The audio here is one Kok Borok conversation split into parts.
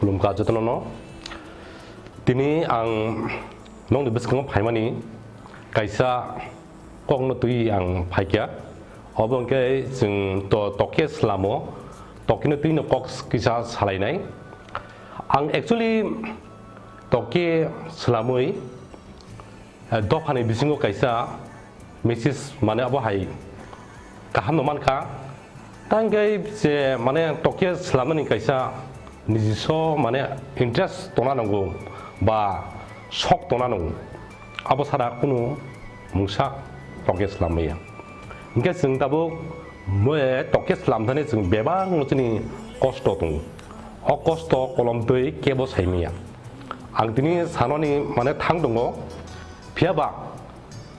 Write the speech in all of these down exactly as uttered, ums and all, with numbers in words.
Khulumkha jotono no. Tini ang nongni bwskango phaimani kaisa kokno twi ang phaikha. Obo hwnkhe chwng to tokhe slamo, tokhe no twino kok kisa salainai. Ang actually tokhe slamwi eh, dophani bisingo kaisa message, mane abo hai kaham no mankha. Tangkhe je mane tokhe slamnani kaisa nijiso mane interest tona nango ba sok tona nango. Abo sara kunu mungsa tokhe slamya. Hingkhe chwng tabuk mwe tokhe slamthani chwng bebak no chini kosto tongo. O kosto kolom twi kebo saimaya. Ang tini sanoni mane thang tongo. Phiya ba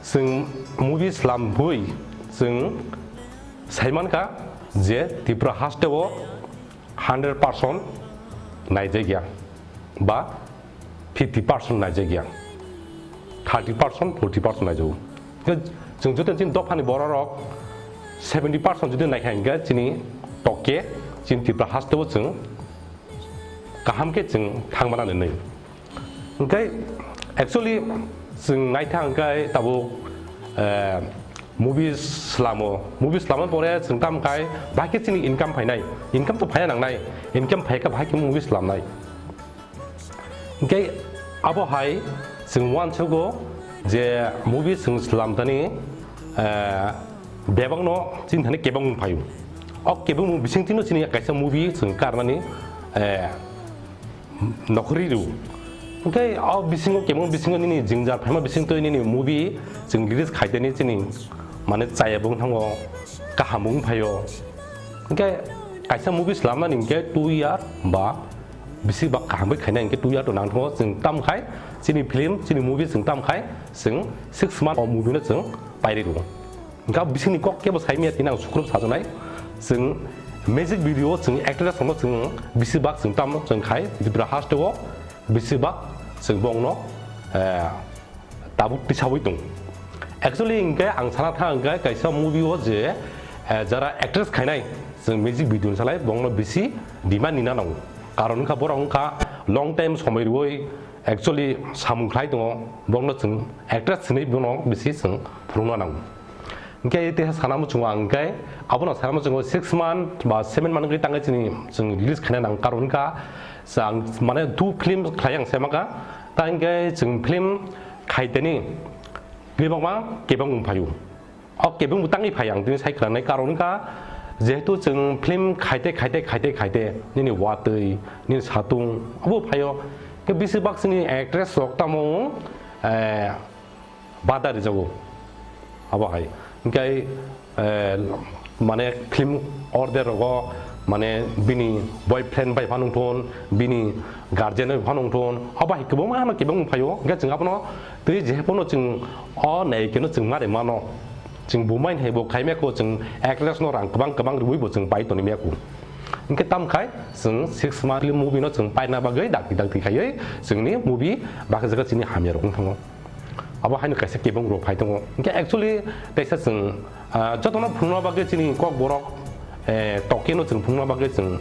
chwng movie slam bui chwng saimankha je Tripura haste o hundred percent naijak ya ba fifty percent naijak ya, thirty percent, forty percent naijago. Khe chwng joto chini dophani bororok seventy percent jodi naikha hingkhe chini tokhe chini Tripura haste o chwng kaham khe chwng thangmana nwnwi. Hingkhe actually chwng naitha hingkhe tabuk, eh, movie slamo, movie slamna pore chwng tam khai bahai khe chini income phainai, income to phaina nangnai, income phaikha bahai khe movie slamnai. Hingkhe abo hai chwng uansugo je movie chwng slamthani, eh, bebakno chini thani kebengmung phaio. O kebengmung bisingtwino chini kaisa movie chwng karnani, eh, nokhorwi rw. Hingkhe o bisingo kebeng bisingo nini jwngjal phaima bisingtwi nini movie chwng release khaiteni chini mane chaya bo wng thango, kaham bo wng phaio. Hingkhe kaisa movie slamnani hingkhe two year ba bisi ba kaham bai khaina hingkhe two year to nang thango. Chwng tam khai chini film chini movie chwng tam khai chwng six month o movie no chwng pairi rw. Hingkhe bisingni kok kebo saimaya tini ang sukrub sajaknai. Chwng music video chwng actress no chwng bisi bak chwng tam chwng khai Tripura haste o bisi bak chwng bongno, eh, tabuk tisawi tong. Actually hingkhe ang sana tha hingkhe kaisa movie o je, eh, jara actress khainai chwng music video ni salai bongno bisi demand nina nango. Karon wngkha borok wngkha long time somoi rwui actually samung khlai tongo, borokno chwng actress hinwi bono bisi chwng phunukna nango. Hingkhe teisa sana muchungo ang hingkhe abono sana muchungo six month ba seven month wngwi tangwi chini chwng release khaina nang, karon wngkha chwng mane two film khlai ang saimankha, ta hingkhe chwng film khaiteni bebakma kebeng wng phaio. O kebeng bo tangwi phai ang tini sai khwlanai, karon wngkha jehetu chwng film khaite khaite khaite khaite nini watwi nini satung abo phaio, khe bisi bak chini actress rok tamo, eh, bada rijago abo hai. Hingkhe, eh, mane film order rogo mane bini boyfriend bai phano wngthun, bini guardian bai phano wngthun, abo hai kwbangma no kebeng wng phaio. Hingkhe chwng abono tei je phano chwng o naikhe no chwng mare mano. Chwng bo mai hai bo khaimya kho, chwng actress no rang kwbang kwbang rwui bo chwng pai toni maya kho. Hingkhe tam khai chwng six month film movie no chwng paina bagwi dakti dakti khaiwi chwngni movie bakhe jaga chini hamya rok wng thango. Abo haino kaisa kebeng rok phai tongo. Hingkhe actually teisa chwng, ah, jotono phunukna bagwi chini kokborok, eh, tokeno chwng phunukna bagwi chwng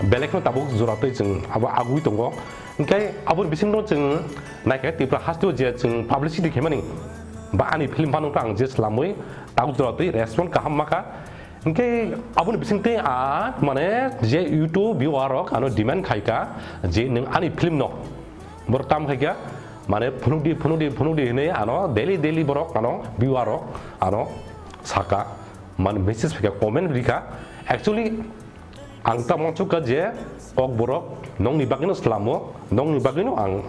belai kheno tabuk jora twi chwng abo agwi tongo. Hingkhe aboni bisingno chwng naikhe Tripura hasteo je chwng publicity khaimani ba ani film phano ang je slamwi tabuk jora twi respond kaham makha. Hingkhe aboni bisingtwi a mane je YouTube viewer rok ano demand khaikha je nwng ani film no borok tam khaikha, mane phunukdi phunukdi phunukdi hinwi ano daily daily borok ano viewer rok ano saka, mane message phaikha, comment rikha. Actually ang tamo chukha je kokborok nongni bagwino slamo, nongni bagwino ang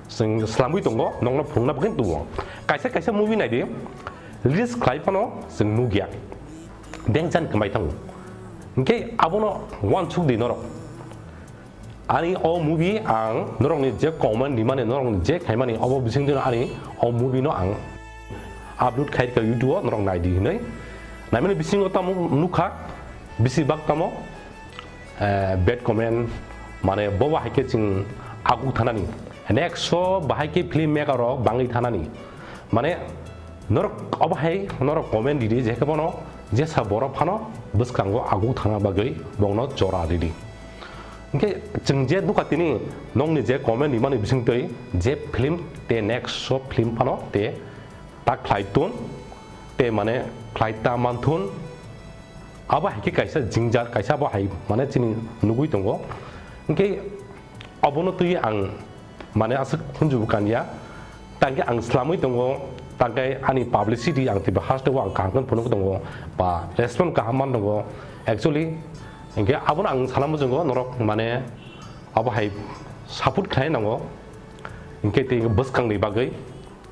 chwng slamwi tongo, nongno phunukna bagwino tongo. Kaisa kaisa movie naidi, release khlai phano chwng nukya. Bengchan kwmai thango. Hingkhe abono uansuk di norok. Ani o movie ang norokni je comment rimani, norokni je khaimani, obo bisingtwi ani o movie no ang upload khairikha YouTube o, norok naidi hinwi. Naimani bisingo tamo nukha, bisi bak tamo, eh, bad comment, mane bo bahai khe chwng aguk thanani. Next o bahai khe film maker rok bangwi thanani. Mane norok obo hai norok comment ridi, je khe bono jesa borok phano bwskango aguk thangna bagwi bongno jora ridi. Hingke chwng je nukha tini nokni je comment rimani bisingtwi je film te next so film phano te ta khlai tun te mane khlai ta manthun abo hai khe kaisa jingjak kaisa abo hai mane chini nugui tongo. Hingke obono twi ang mane aswk hunjubu kanya. Tangke ang slamwi tongo, tangke ani publicity ang Tripura haste o ang kaham khe phunuk tongo, ba respond kaham man tongo. Actually, hingke abono ang sana muchungo norok mane abo hai support khlai nango. Hingke tei bwskangni bagwi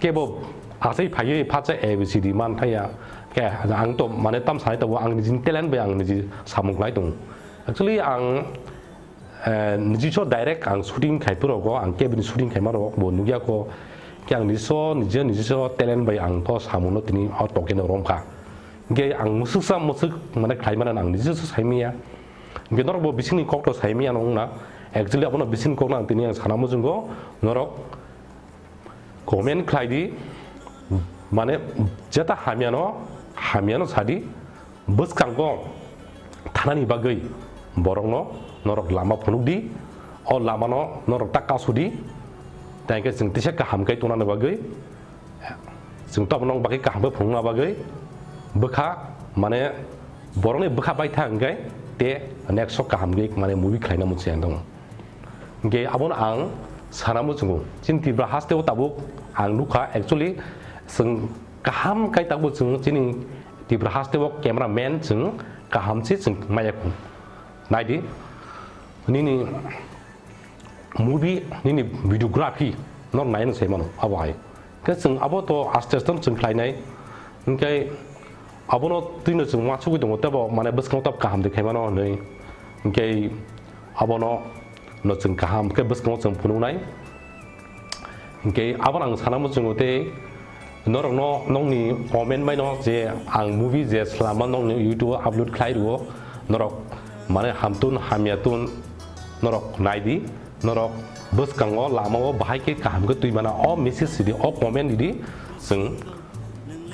kebo asai phaiwi phatsa A B C D man thaya. Ke ang to mane tam sanai tongo, ang nijini talent bai ang niji samung khlai tongo. Actually, ang Eh, niji so direct ang shooting khai phurogo, ang kebini shooting khaima rok bo nukya ko, khe ang niji so, niji, niji so talent bai ang to samuno tini o tokeno romkha. Hingke ang musuksa musuk mane khlai mano ang niji so saimiya. Hingke norok bo bisingni kok to saimiya no wngna. Actually abono bisingni kok no ang tini ang sana muchungo norok comment khlai di, mane jeta hamyano, hamyano sadi, bwskango thanani bagwi borokno norok lama phunuk di, o lamano norok ta kasu di, tei hwnkhe chwng tisa kaham khe tongnani bagwi, chwng tamo nokni bagwi kaham khe phunukna bagwi bwkha, mane borokni bwkha bai tha hwnkhe te next o kaham khe mane movie khlaina muchung tongo. Hingke abono ang sana muchungo, chini Tripura haste o tabuk ang nukha, actually, chwng kaham kai tabuk chwng chini Tripura haste o camera man chwng kaham se chwng maya kho. Naidi, nini movie, nini videography, nor naina sai mano, abo hai. Khe chwng abo to aste aste chwng khlainai. Hingke abono twino chwng uansugwi tongo, tebo mane bwskango tab kaham de khaimano hwnwi. Hingke abono no chwng kaham khe bwskango chwng phunuknai. Hingke abono ang sana muchungo tei norokno nokni comment baino je ang movie je swlama nokni YouTube o upload khlai rwo, norok mane hamtun hamyatun norok naidi. Norok bwskango lamao bahai khe kaham khe twi mana o message sidi, o comment ridi, chwng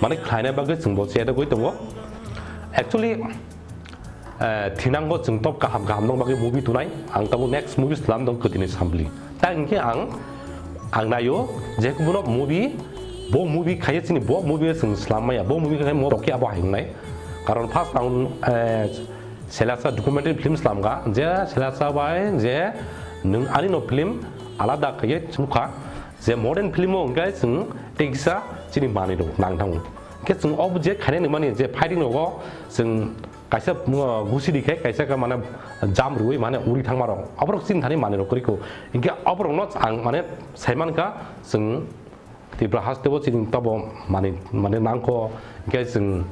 mane khlaina bagwi chwng bo chedagwi tongo. Actually, eh, thinango chwng top kaham kaham nong bagwi movie tunai, ang tabuk next movie slam dong kwtini sampli. Ta hinkhe ang, ang naio je kubuno movie, bo movie khaiya chini bo movie chwng slam maya, bo movie khai mo rokhe abo hai wngnai. Karon first ang, eh, Selasa documentary film slamkha, je Selasa bai je nwng ani no film alada khaiye chukha, je modern film o hwnkhe chwng tei kisa chini manwi rok nang thango. Hwnkhe chwng o je khainani mani je fighting rogo chwng kaisa, uh, gusi di khai kaisa khe mane jam rwui mane uri thangma rok. Oborok chini thani manwi rok kwrwi kho. Hwnkhe oborok no ang mane saimankha chwng Tripura haste o chini tobo mani, mani nangkho, hingke chwng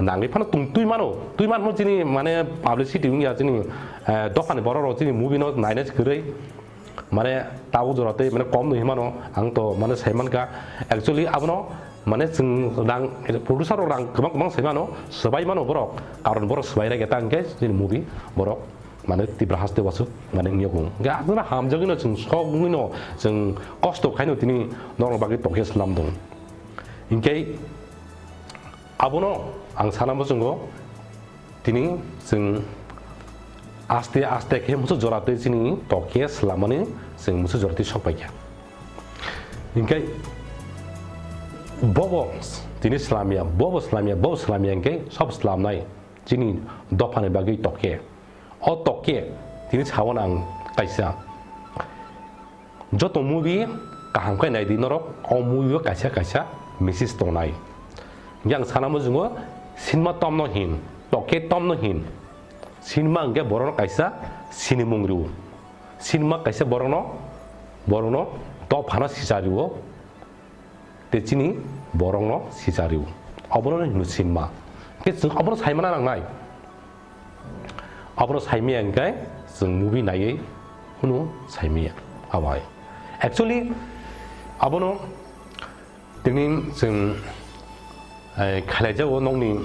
nangwi phano tong twi mano, twi manmo chini mane publicity wngya chini, eh, dophani borok rok chini movie no naina se kwrwi, mane tabuk jora tei mane kom nwi mano, ang to mane sai mankha, actually abono mane chwng rang, producer rok rang kwbang kwbang sai mano, swbai mano borok, karon borok swbai rega ta hingke chini movie borok. Mane Tripura haste wasuk mane wngya kung. Hingke aswkno hamjagwino chwng sok wngwino chwng kosto khaino tini norok bagwi tongkhe slam dong. Hingke abono ang sana muchungo tini chwng aste aste khe musu jora twi chini tokhe slamani chwng musu jora twi sok paikha. Hingke bobo tini slamya, bobo slamya, bobo slamya hingke sob slamnai chini dophani bagwi tokhe. O tokke tini sawan ang kaisa. Joto movie kaham khe naidi norok, o movie o kaisa kaisa message tongnai. Yang sana muchungo cinema tomno hin, tokke tomno hin. Cinema hwnkhe borokno kaisa sinimung rwo. Cinema kaisa borokno, borokno dophano sicha rwo. Tei chini borokno sicha rw. Obono hino cinema. Hwnkhe chwng obono saimana nangnai. Obono saimaya hwnkhe chwng movie naiwi hwnwi saimaya. Abo hai. Actually, abono tini chwng, eh, khlaijago nokni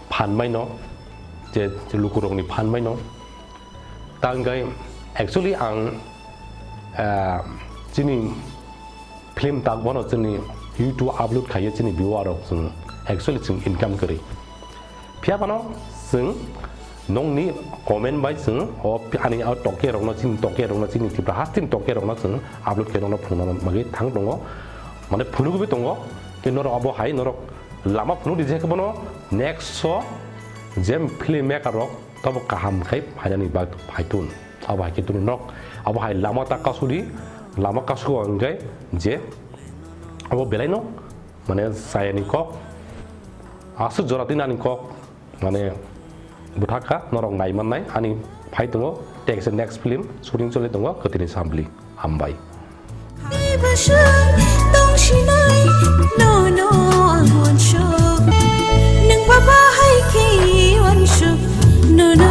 phan maino, je lukurokni phan maino. Ta hwnkhe actually ang, ah, chini film tak bono chini YouTube upload khaiyo chini viewer rok chwng actually chwng income kwrwi. Phiya phano chwng Nokni comment bai chwng o ani o tokhe rokno, chini tokhe rokno, chini Tripura hasteni tokhe rokno chwng upload khe nokno phunukna bagwi thang tongo, mane phunugwi tongo. Tei norok abo hai norok lama phunuk di, je khe bono next o je film maker rok tobo kaham khai phainani bag phaitun. Abo hai khe tuni nok abo hai lama ta kasudi, lama kasugo hwnkhe je abo belaino mane sayani kok aswk jora tini ani kok mane bwthakha norok nai mannai ani phai tongo, tei kaisa next film shooting choli tongo Kwthwini Sambli. Hambai. Tongsinai nono ang uansuk, nwng baba hai khe uansuk, nono